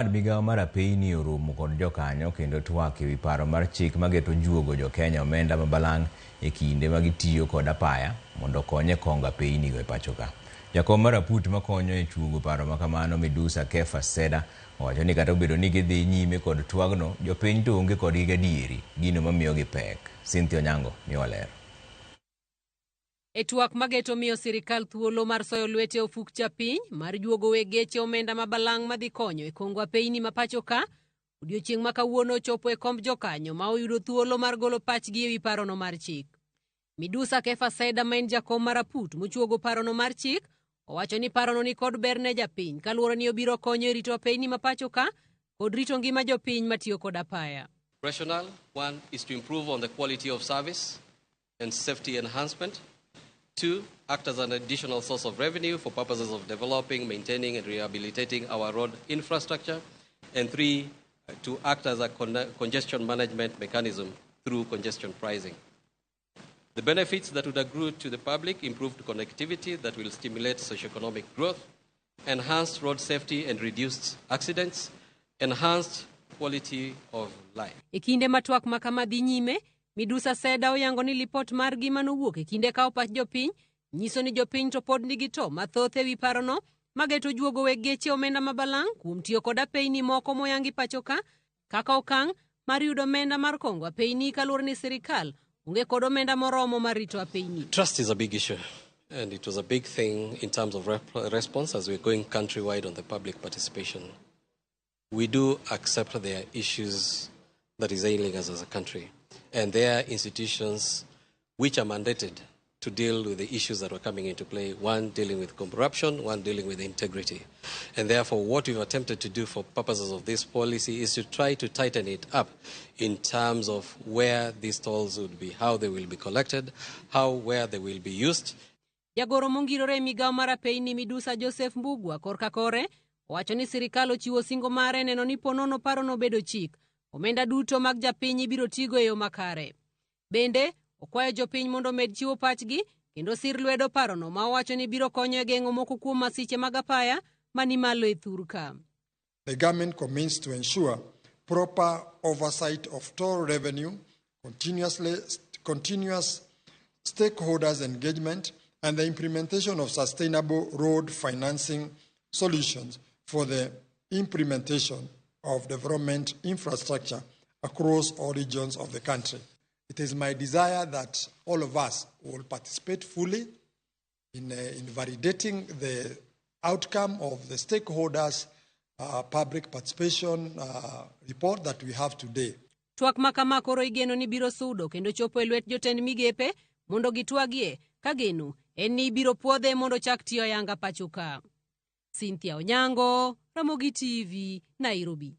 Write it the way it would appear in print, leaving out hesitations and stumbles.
Bad migawo mar apeyni oromo kod jokanyo kendo twak ewi paro mar chik mageto juogo jokenya omenda ma balang' e kinde ma gitiyo kod apaya mondo okony e kongo apeyni go e pachoka. Jakom mar aput makonyo e chuogo paro makamano Midusa Kefas Seda owacho ni kata obedo ni gidhi nyime kod twagno, jopiny to onge kodgi gadieri, gino mamiyogi pek. Cynthia Onyango miyowa ler. E twak mageto miyo sirikal thuolo mar soyo lwete e ofuk japiny mar juogo weg geche omenda ma balang' madhi konyo e kongo apeyni ma pacho ka, odiochieng' ma kawuono ochopo e komb jokanyo ma oyudo thuolo mar golo pachgi ewi parono mar chik. Midusa Kefa Seda ma en jakom mar aput mochuogo parono mar chik owacho ni parono ni kod ber ne japiny kaluwore ni obiro konyo e rito apeyni ma pacho ka kod rito ngima jopiny matiyo kod apaya. Rationale, one is to improve on the quality of service and safety enhancement. Two, act as an additional source of revenue for purposes of developing, maintaining, and rehabilitating our road infrastructure. And three, to act as a congestion management mechanism through congestion pricing. The benefits that would accrue to the public: improved connectivity that will stimulate socioeconomic growth, enhanced road safety and reduced accidents, enhanced quality of life. E kinde ma twak ma kama dhi nyime, Midusa Seda oyango ni lipot margi manowuok e kinde kawo pach jopiny nyiso ni jopiny to pod nigi to mathoth ewi parono mageto juogo weg geche omenda ma balang' kuom tiyo kod apeyni moko moyangi pacho ka kaka okang' mar yudo omenda mar kongo apeyni kaluwore ni sirikal onge kod omenda moromo mar rito apeyni. Trust is a big issue, and it was a big thing in terms of response as we're going countrywide on the public participation. We do accept there are issues that is ailing us as a country, and there are institutions which are mandated to deal with the issues that were coming into play, one dealing with corruption, one dealing with integrity. And therefore, what we've attempted to do for purposes of this policy is to try to tighten it up in terms of where these tolls would be, how they will be collected, how, where they will be used. Jagoro mongirore e migawo mar apeyni Midusa Joseph Mbugua korka kore owacho ni sirikal ochiwo singo mare neno ni ponono parono bedo chik, omenda duto mag japiny ibiro tigo e yo makare. Bende, okwayo jopiny mondo omed chiwo pachgi kendo sir lwedo parono ma owacho ni biro konyo e geng'o moko kuom masiche mag apaya mani malo e thur ka. The government commits to ensure proper oversight of toll revenue, continuous stakeholders engagement, and the implementation of sustainable road financing solutions for the implementation of development infrastructure across all regions of the country. It is my desire that all of us will participate fully in validating the outcome of the stakeholders' public participation report that we have today. Twak ma kama koro igeno ni biro sudo kendo chopo e lwet jotend migepe mondo gitwagie ka geno en ni ibiro puodhe mondo chak tiyo ayanga pacho ka. Cynthia Onyango, Ramogi TV, Nairobi.